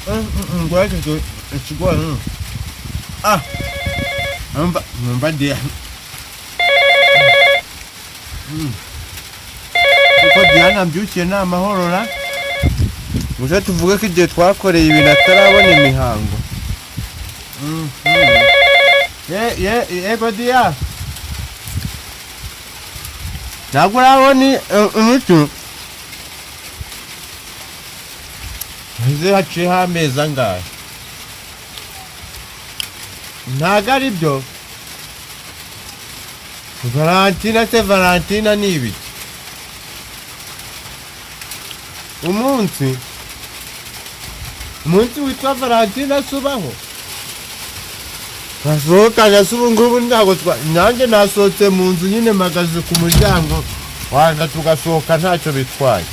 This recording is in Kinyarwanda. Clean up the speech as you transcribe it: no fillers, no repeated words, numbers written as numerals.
Ngwacyo ikigori. Ah, numva numva diya kuko Diana mbyukiye ni amahoro ra. Muze tuvuge ko igihe twakoreye ibintu atarabona imihango. Ye yego Diya, ntabwo urabona umuti ese haciyeho amezi angahe? Ntabwo ari byo. Valentina se, Valentina ni ibiki? Umunsi witwa Valentina se ubaho? Basohokana se ubu ngubu? Ntabwo twa nanjye nasohotse mu nzu nyine, mpagaze ku muryango, waza tugasohoka, ntacyo bitwaye.